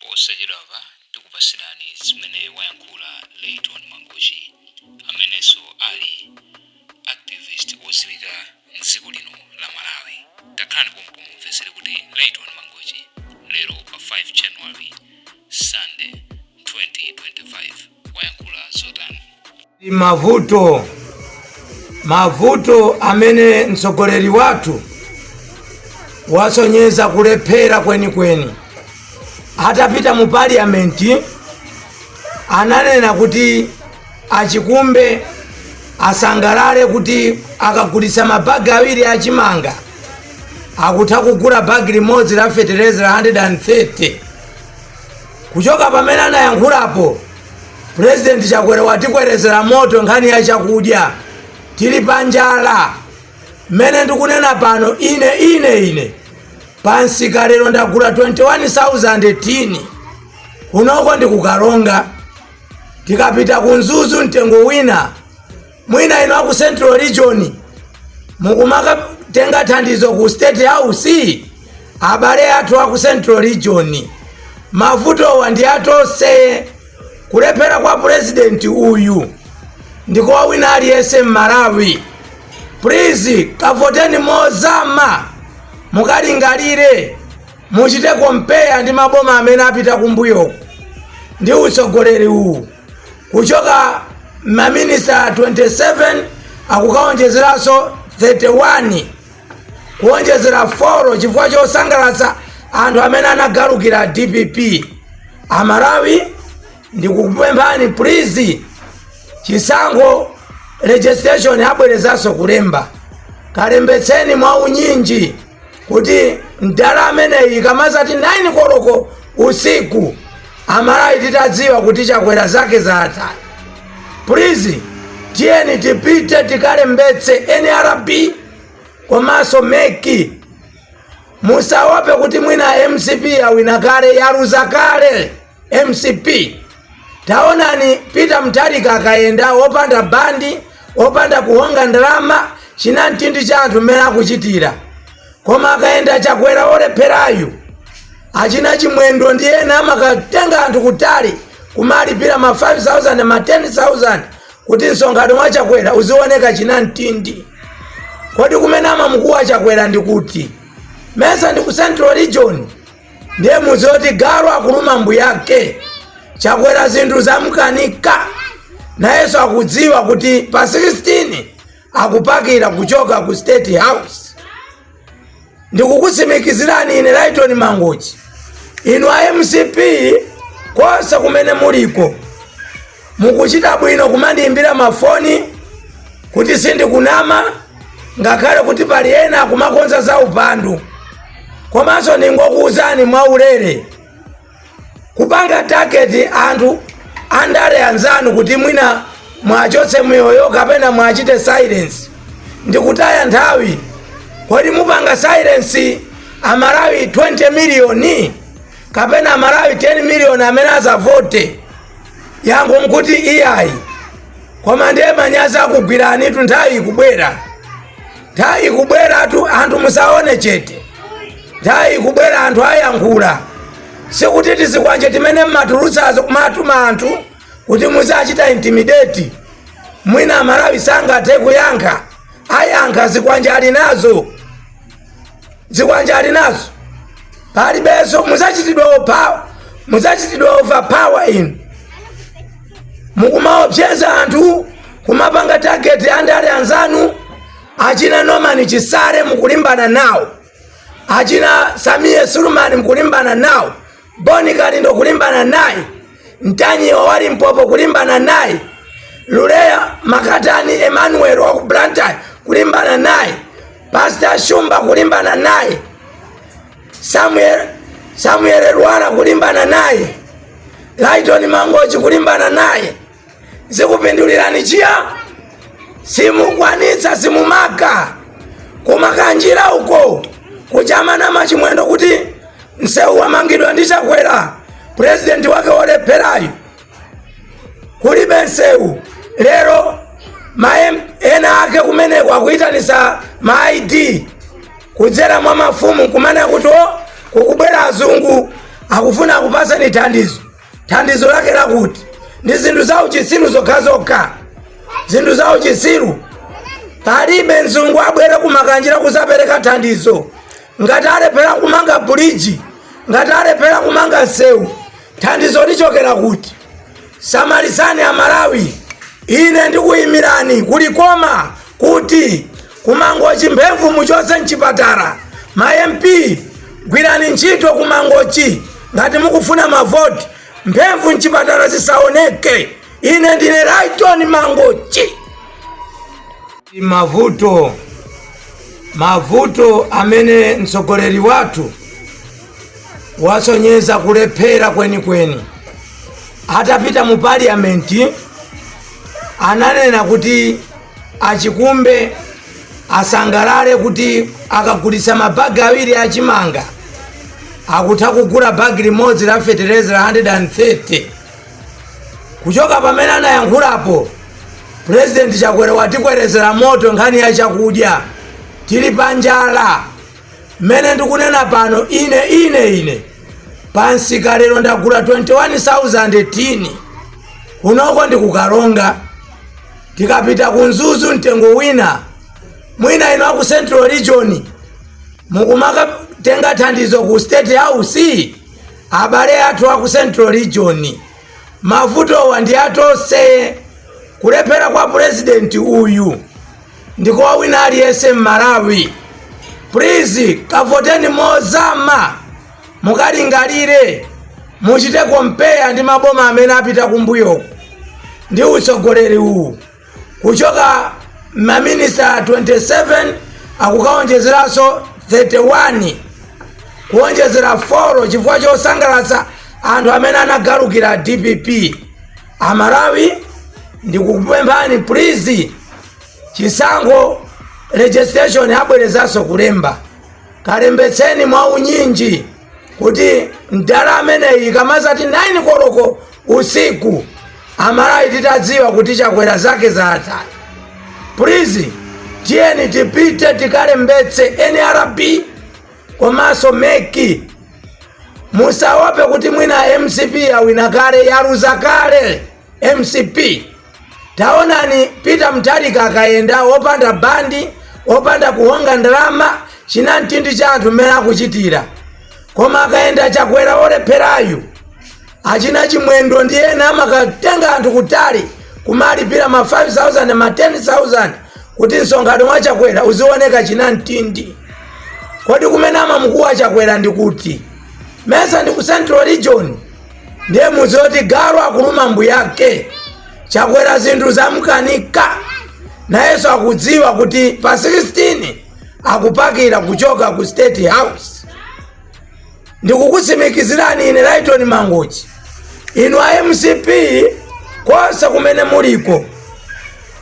Posachedwapa tikupasirani zimene wayankhula Layton Mangochi, amenenso ali activist wodziwika mdziko lino la Malawi. Takhalani pompo mumvetsere kuti Layton Mangochi lero pa 5 January, Sunday, 2025 wayankhula zotani. Mavuto, mavuto amene mtsogoleri wathu wasonyeza kulephera kwenikweni. Atapita mu parliament ananena kuti achikumbe asangalale kuti akagulitsa mabagi 2 achimanga akutha kugula bagi limodzi la fetereza la 130. Kuchoka pamene anayankhulapo, President Chakwera watikwerezera moto nkhani ya chakudya. Tili pa njala. Mmene ndikunena pano, ine pansika lero ndagula 21,000 tini. Kunoko ndikukalonga, tikapita ku Mzuzu mtengo wina. Mwina ino aku Central Region mukumakatenga thandizo ku State House. Abale athu aku Central Region, mavutowa ndi atonse. Kulephera kwa president uyu ndiko wina aliyense m'Malawi. Please, kavoteni mozama, mukalingalire, muchite compare ndi maboma amene apita kumbuyoko ndi utsogoleri uwu. Kuchoka maminista 27 akukaonjezeranso 31, kuonjezera 4 chifukwa chosangalatsa anthu amene anagalukira DPP. Amalawi, ndikukupemphani please, chisankho registration abwerezanso kulemba, kalembetseni mwa unyinji kuti mdala ameneyi kamazati 9 koloko usiku Amalawi titadziwa kuti Chakwera zake zatha. Please, tiyeni tipite tikalembetse NRB komanso MEC. Musaope kuti mwina MCP awina kale, yaluza kale MCP. Taonani Peter Mutharika akayenda wopanda bandi, wopanda kuhonga ndalama, china mtindi cha anthu mmene akuchitira. Koma akayenda Chakwera olepherayu, achina Chimwendo ndi ena amakatenga anthu kutali kumalipira ma 5000, ma 10,000 kuti msonkhano wa Chakwera uzioneka china mtindi. Kodi kumene amamukuwa Chakwera ndikuti? Mesa ndi ku Central Region? Ndiye muzoti galu akuluma mbuyake. Chakwera zinthu zamkanika, nayenso akudziwa kuti pa 16 akupakira kuchoka ku State House. Ndikukutsimikizirani ine Layton Mangochi, inu a MCP konse kumene muliko, mukuchita bwino kumandiyimbira mafoni kuti sindikunama, ngakhale kuti pali ena akumakonza za upandu. Komanso ndingokuwuzani mwaulere, kupanga target anthu andale anzanu kuti mwina mwachotse miyoyo kapena mwachite silence ndikutaya nthawi. Kodi mupanga silence Amalawi 20 miliyoni kapena Amalawi 10 miliyoni amene azavote? Yankho nkuti iyayi. Koma ndiye manyazi akugwiranitu. Nthawi ikubwera, nthawi ikubweratu. Anthu musaone chete, nthawi ikubwera anthu ayankhula. Sikuti tizikwanje timene mmatulutsazo kumatuma anthu kuti muzachita intimidate, mwina Amalawi sangathe kuyankha. Ayankha, zikwanje ali nazo, zikwanje ali nazo. Palibenso muzachitidwa overpower, muzachitidwa overpower. Inu mukumaopseza anthu, kumapanga target andale anzanu, achina Norman Chisale mukulimbana nawo, achina Sameer Suleman mukulimbana nawo, Bon Kalindo kulimbana naye, Mtanyiwa wali Mpopo kulimbana naye, Luleya Makatani Emmanuel wa ku Blantyre kulimbana naye, Pastor Shumba kulimbana naye, Samuel Lwara kulimbana naye, Layton Mangochi kulimbana naye. Zikupindulirani chiya? Simukwanitsa, simumaka kumakanjira uko kuchamana machimwendo kuti msewu wamangidwa ndi Chakwera, purezidenti wake wolepherayo. Kulibe msewu. Lero ma ena ake kumeneko akuyitanisa ma ID kudzera mwa mafumu, kumene kuti o kukubwera azungu. Akufuna akupaseni thandizo. Thandizo lake lakuti ndi zinthu za uchisiru zokhazokha, zinthu za uchisiru. Palibe mzungu abwere kumakanjira kuzapereka thandizo ngati alephera kumanga buliji, ngati alephera kumanga nsewu. Thandizo lichokera kuti? Samalisani Amalawi, ine ndikuyimirani kulikoma kuti kumangochi mphemvu muchotse mchipatala. Ma MP, gwirani ntchito kumangochi ngati mukufuna mavoti. Mphemvu mchipatala zisaoneke. Ine ndine Lyton Mangochi. Mavuto, mavuto amene mtsogoleri wathu wasonyeza kulephera kwenikweni. Atapita mu parliament ananena kuti achikumbe asangalale kuti akagulitsa mabagi awiri achimanga akutha kugula bagi limodzi la fetereza la 130. Kuchoka pamene anayankhulapo, President Chakwera watikwerezera moto nkhani ya chakudya. Tili pa njala. Mmene ndikunena pano, ine pansika lero ndagula 21,000 tini. Kunoko ndikukalonga, tikapita ku Mzuzu mtengo wina. Mwina ino aku Central Region mukumakatenga thandizo ku State House. Abale athu aku Central Region, mavutowa ndi atonse. Kulephera kwa purezidenti uyu ndiko wina aliyense m'Malawi. Please, kavoteni mozama, mukalingalire, muchite compare ndi maboma amene apita kumbuyoku ndi utsogoleri uwu. Kuchoka maminista 27 akukaonjezeranso 31, kuonjezera 4 chifukwa chosangalatsa anthu amene anagalukira DPP. Amalawi, ndikukupemphani please, chisankho registration abwerezanso kulemba, kalembetseni mwa unyinji kuti mdala ameneyi kamazati 9 koloko usiku Amalawi titadziwa kuti Chakwera zake zatha. Please, tiyeni tipite tikalembetse NRB komanso MEC. Musaope kuti mwina MCP awina kale, yaluza kale MCP. Taonani Peter Mutharika akayenda wopanda bandi, wopanda kuhonga ndalama, china mtindi cha anthu mmene akuchitira. Koma akayenda Chakwera olepherayu, achina Chimwendo ndi ena amakatenga anthu kutali kumalipira ma 5000, ma 10,000 kuti msonkhano wa Chakwera uzioneka china mtindi. Kodi kumene amamukuwa Chakwera ndikuti? Mesa ndi ku Central Region? Ndiye muzoti galu akuluma mbuyake. Chakwera zinthu zamkanika, nayenso akudziwa kuti pa 16 akupakira kuchoka ku State House. Ndikukutsimikizirani ine Lyton Mangochi, inu a MCP konse kumene muliko,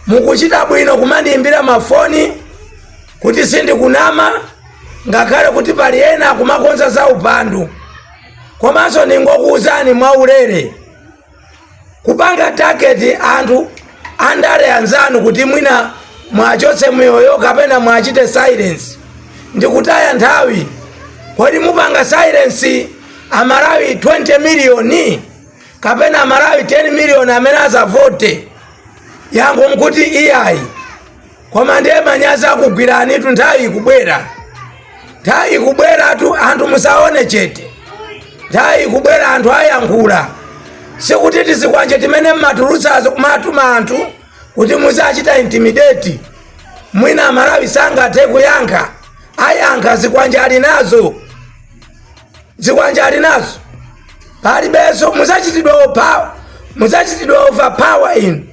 mukuchita bwino kumandiyimbira mafoni kuti sindikunama, ngakhale kuti pali ena akumakonza za upandu. Komanso ningokuwuzani mwaulere, kupanga target anthu andale anzanu kuti mwina mwachotse miyoyo kapena mwachite silence ndikutaya nthawi. Kodi mupanga silence Amalawi 20 miliyoni kapena Amalawi 10 miliyoni amene azavote? Yankho nkuti iyayi. Koma ndiye manyazi akugwiranitu. Nthawi ikubwera, nthawi ikubweratu. Anthu musaone chete, nthawi ikubwera anthu ayankhula. Sikuti tizikwanje timene mmatulutsazo kumatuma anthu kuti muzachita intimidate, mwina Amalawi sangathe kuyankha. Ayankha, zikwanje ali nazo, zikwanje ali nazo. Palibenso muzachitidwa overpower, muzachitidwa overpower. Inu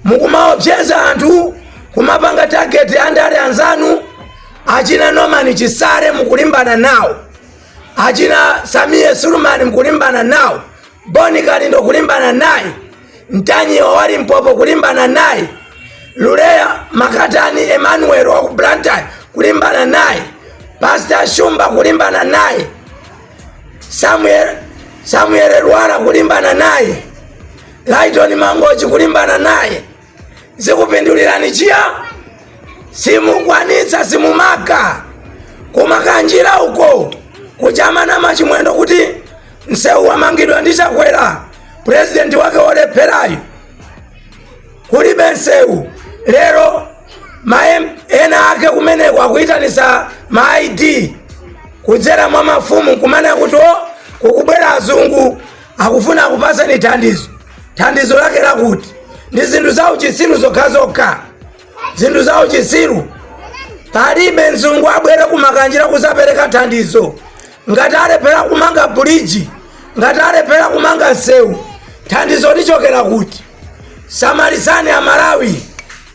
mukumaopseza anthu, kumapanga target andale anzanu. Achina Norman Chisale mukulimbana nawo, achina Sameer Suleman mukulimbana nawo, Bon Kalindo kulimbana naye, Mtanyiwa wali Mpopo kulimbana naye, Luleya Makatani Emmanuel wa ku Blantyre kulimbana naye, Pastor Shumba kulimbana naye, Samuel Lwara kulimbana naye, Lyton Mangochi kulimbana naye. Zikupindulirani chiya? Simukwanitsa, simumaka kumakanjira uko. Kuchamanama Chimwendo kuti msewu wamangidwa ndi Chakwera, purezidenti wake wolepherayo, kulibe msewu. Lero ma ena ake kumeneko akuyitanisa ma ID kudzera mwa mafumu, kumanena kuti o, kukubwera azungu, akufuna akupaseni thandizo. Thandizo lake lakuti? Ndi zinthu za uchisiru zokhazokha, zinthu za uchisiru. Palibe mzungu abwere kumakanjira kuzapereka thandizo ngati alephera kumanga buliji, ngati alephera kumanga msewu. Thandizo lichokera kuti? Samalisani Amalawi,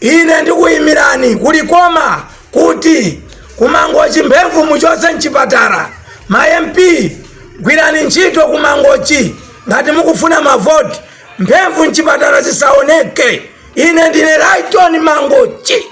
ine ndikuyimirani kulikoma kuti kumangochi mphemvu muchotse mchipatala. Ma MP, gwirani ntchito kumangochi ngati mukufuna mavoti. Mphemvu mchipatala zisaoneke. Ine ndine Lighton Mangochi.